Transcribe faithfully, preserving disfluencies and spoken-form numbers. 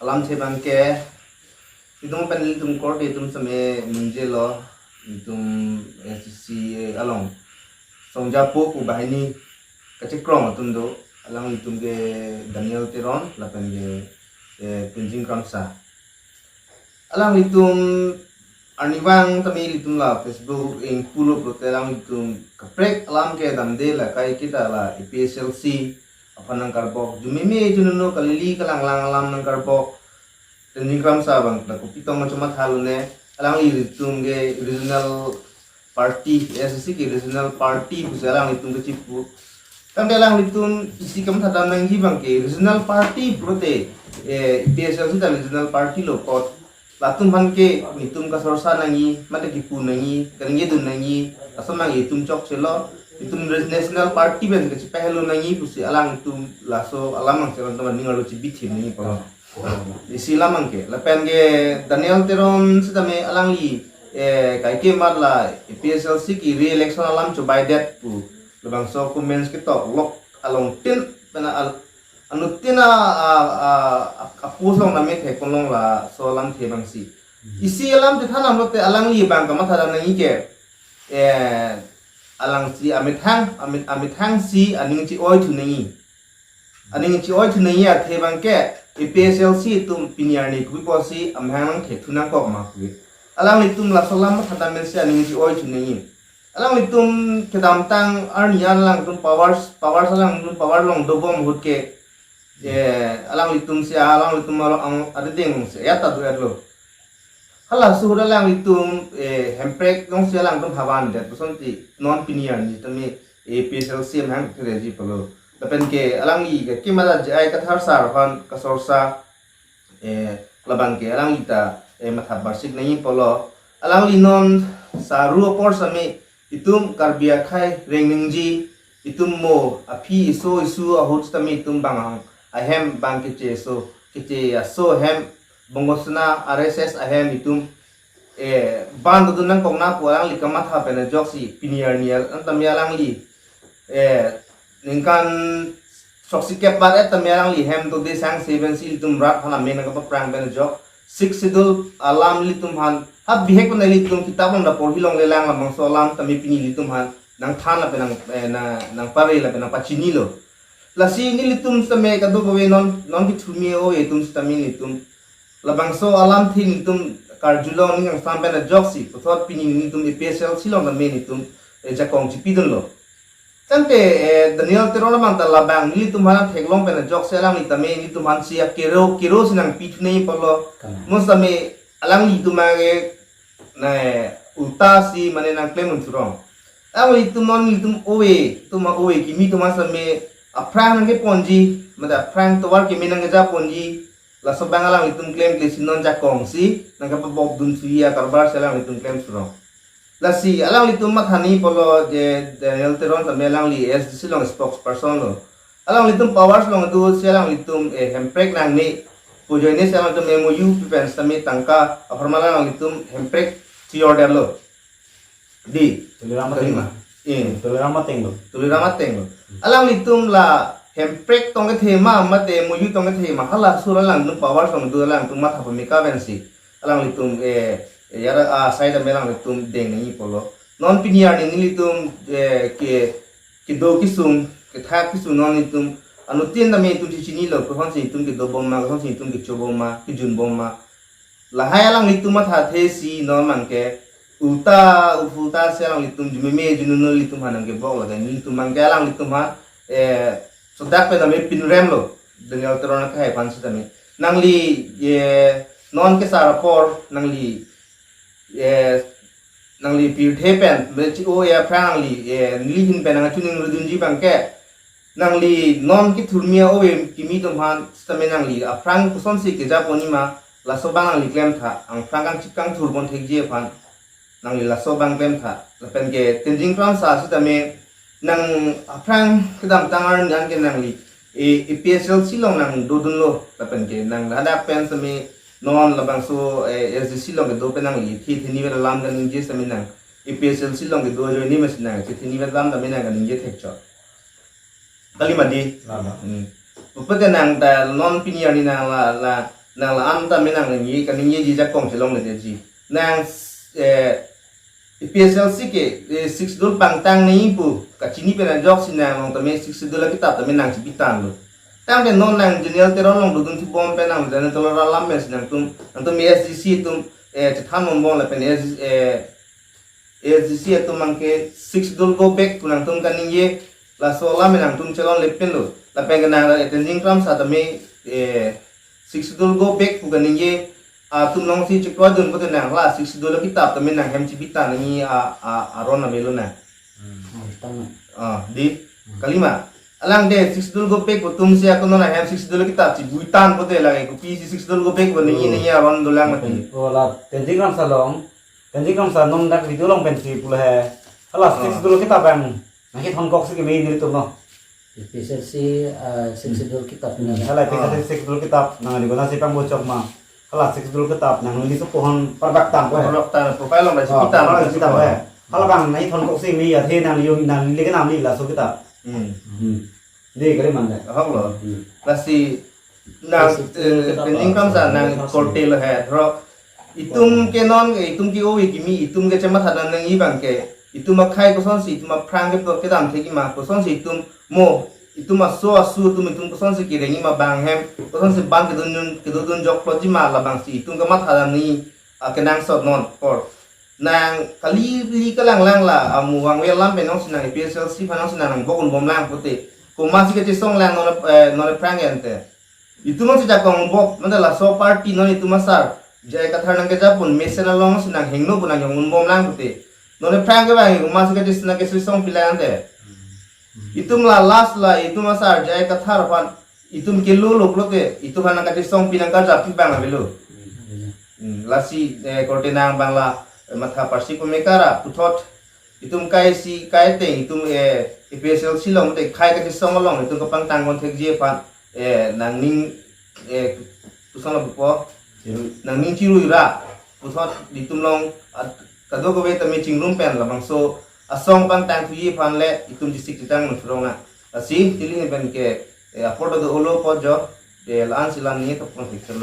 Alamthe abangke, itum pen ilitum korte atum same ningje lo, itum A S D C along songjapo pu banghini kachekrong atum do, alanglitum ke Daniel Teron lapen ke, eh, Tenzing Kramsa. Alanglitum arnivang tame ilitum la Facebook ing pulo pulote alanglitum kaprek alam kedamde, la kaiketa la A P H L C aphan nangkarbok, jumeme jununo kalili kalanglang alam nangkarbok. Tenzing Kramsa abang ta kopi tong chomatha lone, alanglitum ke regional party, A S D C ke regional party pusi alanglitum kechipu. Tangte alanglitum isi kamatha dam nangji abangke regional party pulote, eh, A P H L C ta regional party lo, kot latum aphan ke nelitum kasorsa nangji, mate kipu nangji, kaningje dun nangji, laso abang itum chokche lo, itum re-, national party pen kachepahelo nangji pusi alanglitum laso alam abang cheron teman ning arlo chibithim nangji pulo. Isi alam abangke, lapen ke Daniel Teron sitame alangli, eh, kaike mat la A P H L C ke re-election alam chobaidet pu labangso comments ketok lok along tin pena al-, anuttin a, a, a, a, a post along name thek ponlong laso alamthe abangsi. Isi alam chethan nang lote alangli abang kamatha dam nangji ke, eh, alangsi amethang, ame-, amethangsi aning che-oi thu nangji. Aning che-oi thu nangji athe abangke A P H L C atum pini arni kopi pusi amethang nangthek thu nangkok ma pu. Alanglitum laso alam matha dam pensi aning che-oi thu nangji. Alanglitum kedamtang arni an alangtum power, power alangtum power along dobom ahut ke, eh, alanglitum si alanglitum along ang adedeng si ya ta do-etlo. Halaso ahut alanglitum, eh, Hemprek alongsi alangtum havan det pusonsi non pini arni tame A P H L C amethang kereji pulo. Lapen ke alangli ke kimada J I Kathar sar aphan kasorsa, eh, labangke alangli ta, eh, matha barsik nangji pulo. Alangli non saru apor same itum Karbi akhei reng ningje, itum mo aphi iso isu ahut sitame itum bang ang ahem bang keche aso, keche aso ahem, Bongo Sena R S S ahem itum, eh, ban dodun nangkok na pu alangli kamatha pen ajoksi pini arni an tame alangli, eh, ningkan sok sikep bat et tame alangli hem dode sangse pensi ilitum rat aphan amen nangkapaphrang pen ajok. Sixth Schedule alam ilitum aphan ha bihek pen ilitum kitap along ta porhi longlelang, labangso alam tame pini ilitum aphan nangthan lapen nang, eh, na, nangpare lapen nangpachinilo. Lasi nelitum sitame kadokave non, non kethurmi o-e atum sitame nelitum labangso alamthe nelitum karjulong ning kangsam pen ajoksi puthot pini nelitum A P H L C along tame nelitum, eh, jakong chipidunlo. Tangte, eh, Daniel Teron abang ta labang nelitum aphan theklong pen ajoksi alangli tame nelitum aphansi akero, kero si nangpi thu nangji pulo. Kalang. Mo sitame alanglitum age na, eh, ulta si mane nangklem un surong. Alanglitum non nelitum o-e, itum o-e kimi atum sitame aphrang nangkeponji, mate aphrang tovar kimi nangkejaponji, laso abang alanglitum klemkle si non jakong si nangkepabok dun suya karbar si alanglitum klem surong. Lasi alanglitum matha nangji pulo je Daniel Teron tame alangli A S D C along spokesperson lo. Alanglitum powers along do si alanglitum, eh, Hemprek nangne pu ajoine si alanglitum M O U pi pen sitame tangka apharman alanglitum Hemprek si order lo. Di. Tuliram ateng lo. Eh. Tuliram ateng lo. Tuliram ateng lo. Alanglitum la Hemprek tong kethe ma, mate M O U tong kethe ma, halaso alanglitum powers along do, alanglitum matha pameka pensi alanglitum, eh, eh, yara, ah, sai tame alanglitum deng nangji pulo. Non pini arni nelitum, eh, ke, kedo kesung, kethak kesung non itum anuttin tame itum chichinilo, kosonsi itum kedobom ma, kosonsi itum kechobom ma, kejunbom ma. Lahai alanglitum mathathe si non abangke ulta, ulta si alanglitum jumeme jununo ilitum aphan nangkebok lake, nelitum abangke alanglitum aphan, eh, sodak pen tame pinrem lo. Daniel Teron akhei aphan sitame. Nangli, eh, non kesar apor, nangli, eh, nangli pirthe pen, be chi o-e aphrang nangli, eh, neli ahin pen nangkachining rudunji abangke. Nangli non kethurmi o-e kimi atum aphan sitame nangli aphrang kosonsi kejaponji ma, laso abang nangli klemtha, aphrang kangchip kangthur pon thekji aphan. Nangli laso abang klemtha. Lapen ke Tenzing Kramsa sitame nang aphrang kedamtang arni an ke nangli, eh, A P H L C along nang dodunlo, lapen ke nang ladak pen sitame non labangso, eh, A S D C along kedo pen nangli thi thini vet alam kaningje sitame nang A P H L C along kedo ajoine masi nang thi thini vet alam tame nang kaningje thekchot. Kali ma di. Lama. Hmm. Pupote nang ta non pini arni nang la, la, Nang la-an ta me nang nangji, kaningjeji jakong chelongledetji. Nang, eh, A P H L C ke, eh, Sixth Schedule pangtang nangji pu kachini pen ajoksi nang along tame Sixth Schedule akitap tame nang chibitanglo. Tangte non nang General Teron along dodun thibom pen nang dan tolo alam pensi nangtum, nangtum A S D C atum, eh, chethan bombom lapen A S D C, eh, A S D C atum abangke Sixth Schedule go back pu nangtum kaningje, laso alam nangtum chelonlepinlo. Lapen ke nang Tenzing Kramsa tame, eh, Sixth Schedule go back pu kaningje atum alongsi chekroidun pute nang la Sixth Schedule akitap tame nang hem chibitang nangji a, a, aron avelo nang. Hmm, tama. Ah, di, kalima. Alangte Sixth Schedule go back pu atumsi ako non ahem Sixth Schedule akitap chibitang pute lake kopisi Sixth Schedule go back pu nangji, hmm, nangji aron dolang mati. Oh, la Tenzing Kramsa along, Tenzing Kramsa non dak video along pensi pulo he. Hala, ah, Sixth Schedule akitap abang nangkethonkok si keme nelitum no. A P H L C, ah, Sixth Schedule akitap nang. Hala, A P H L C, ah, Sixth Schedule akitap nang di kona si pangbochok ma. Hala, Sixth Schedule akitap nangli sopo aphan parbak tangpo he. Parbak tang, profile along isi, ah, kitap, profile along isi kitap po he. Hala abang nangkethonkok si me athe nangli, nangli kenam ni laso akitap. Hmm. Hmm. Di kali mande. Ahok lo. Hmm. Lasi nang, lasi, eh, kita Tenzing Kramsa nang, hmm, korte lo he. Thro itum ke non ke, itum ke-oi kimi, itum ke chematha dam nangji abangke, itum akhei kosonsi, itum aphrang ke kedam thekji ma, kosonsi itum mo, itum aso asu atum, itum kosonsi kerengji ma abang hem, kosonsi bang kedodun, kedodun jokplotji ma, labangsi itum kematha dam nangji, ah, kenangsot non apor. Nang kali li kalanglang la, amu vangve alam pen nangsi nang A P H L C aphan nangsi nang bok-un bomlang pute. Komatsi kachesong lang non, eh, non aphrang ke ante. Itum nangsi jakong bok, mane laso party non itum asar J I Kathar nangkejapon mesen alongsi nang hingno pu nang yongbomlang pute. Non aphrang ke abang komatsi kachesong, nangkachesongpi lang ante. Itum la last la itum asar J I Kathar aphan itum kelolo pulote, itum aphan nangkachesongpi nangkarjappi abang avelo. Hmm, lasi, eh, korte nang abang la, eh, matha parsi pamekara puthot itum kaisi kaiteng itum, eh, A P H L C along te khei kachesong along itum kapangtang kon thekji aphan, eh, nangning, eh, tusong labupo, nangning chirui ra puthot itum along at-, kadokave tame chingrum pen labangso asong pangtang thuji aphan le itum chesik chetang nang thurong na. Lasi tili pen ke, eh, apor do olo po jo, eh, la-ansi la nangtopon theklo.